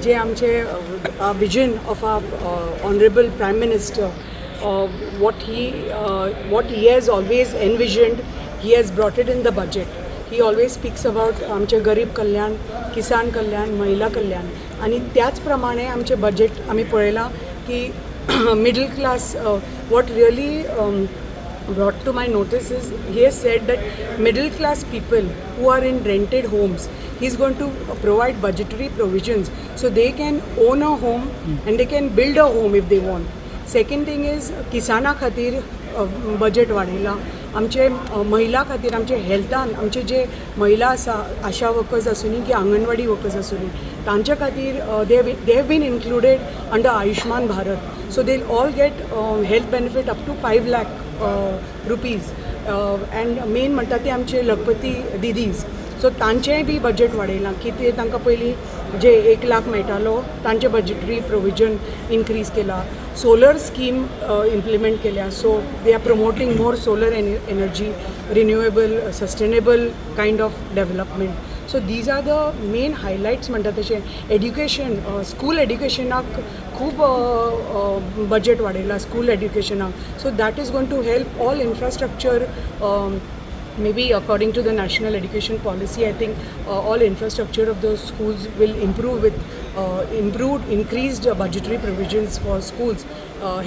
जे आमचे vision of our honourable Prime Minister, what he has always envisioned, he has brought it in the budget. He always speaks about आमचे गरीब कल्याण, किसान कल्याण, महिला कल्याण आनी त्याच प्रमाणे आमचें बजेट आमी पळयलां की middle class, what really brought to my notice is he has said that middle class people who are in rented homes, he's going to provide budgetary provisions so they can own a home and they can build a home if they want. Second thing is किसाना खातीर budget वाडयलां. आमचे महिला खातीर, आमचे हेल्थान आमचे जे महिला आसा, आशा workers आसूनी की anganwadi workers आसूनी, तांच्या खातीर they have been included under Ayushman Bharat, so they all get health benefit up to ₹5 lakh and main म्हणटा ते आमचे लखपती दिदीज, सो तांचेंय बी बजेट वाडयलां की ते तांकां पयलीं जे 1 लाख मेळटालो, तांचें बजेटरी प्रोविजन इनक्रीज केला. सोलर स्कीम इम्प्लिमेंट केल्या, so they are promoting more solar energy, renewable, sustainable kind of development. So these are the main highlights. म्हणटा तशें एड्युकेशन, स्कूल एड्युकेशनाक खूब बजेट वाडयला school एड्युकेशनाक, so that is going to help all infrastructure. Maybe according to the National Education Policy, I think all infrastructure of those schools will improve with improved, increased budgetary provisions for schools,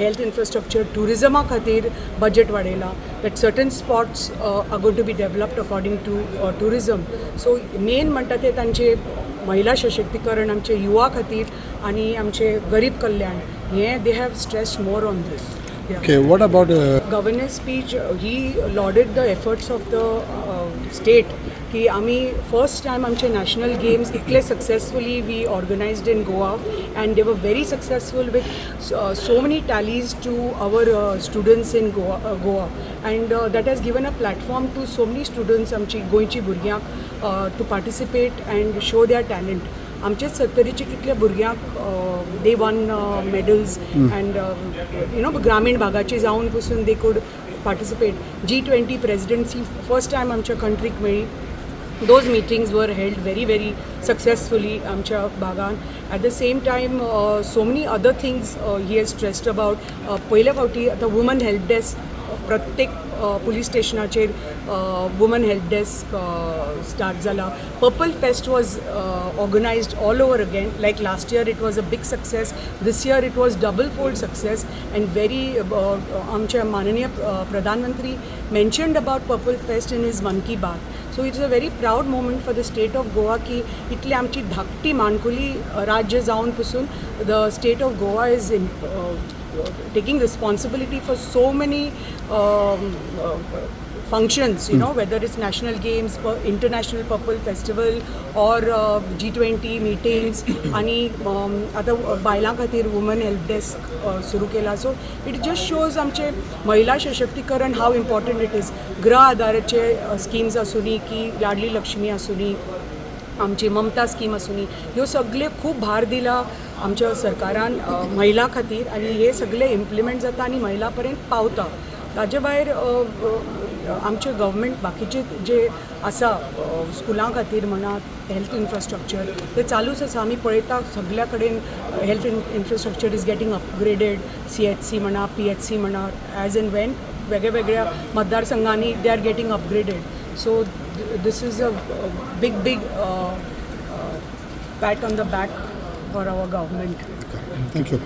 health infrastructure, tourism खातीर budget वाडयला, that certain spots are going to be developed according to tourism. So main म्हणटा ते तांचे महिला सशक्तीकरण, आमचे युवा खातीर आनी आमचे गरीब कल्याण हें they have stressed more on this. Okay, what about Governor's speech, he lauded the efforts of the state की आमी फर्स्ट टायम आमचे नॅशनल गेम्स इतले successfully we organized in Goa and they were very successful with so many tallies to our students in Goa and that has given a platform to so many students, आमची गोंयची भुरग्यांक, to participate and show their talent. आमचेच सत्तरीचे कितले भुरग्यांक they won medals and ग्रामीण भागाचे जावन पसून they could participate. G20 presidency first time आमच्या कंट्रीक मेळ्ळी. Those meetings were held very, very successfully आमच्या भागान. At the same time, so many other things he has stressed about. पयल्या फावटी आतां वुमन हेल्प डेस्क, प्रत्येक पुलीस स्टेशनाचेर वुमन हेल्प डेस्क स्टार्ट जाला. Purple Fest was organized all over again. Like last year it was a big success, this year it was double fold success and very आमचे माननीय प्रधानमंत्री mentioned about Purple Fest in his Mann Ki Baat. So it's a very proud moment for the state of Goa की इतली आमची धाकटी माणकुली राज्य जावन पसून the state of Goa is taking responsibility for so many functions, whether it's national games, international Purple Festival or G20 meetings आणि आतां बायलां खातीर वुमन हेल्प डेस्क सुरू केला. सो it just shows आमचे महिला सशक्तीकरण, हाव इम्पॉर्टंट it is. गृह आधाराचे स्किम्स आसूनी की लाडली लक्ष्मी आसूनी, आमची ममता स्कीम आसूनी, ह्यो सगळे खूब भार दिला आमच्या सरकारान महिला खातीर आनी हे सगळे इम्प्लिमेंट जाता आनी महिला पर्यंत पावता. ताजे भायर आमचे गव्हर्मेंट बाकीचे जे आसा, स्कुलां खातीर म्हणा, हेल्थ इन्फ्रास्ट्रक्चर, ते चालूच आसा. आमी पळयता सगल्या कडेन health infrastructure is getting upgraded. CHC म्हणा, पीएचसी म्हणा, एज एंड वेन वेगळ्या वेगळ्या मतदारसंघांनी they are getting upgraded. So this is a big, big pat on the back for our government. Thank you.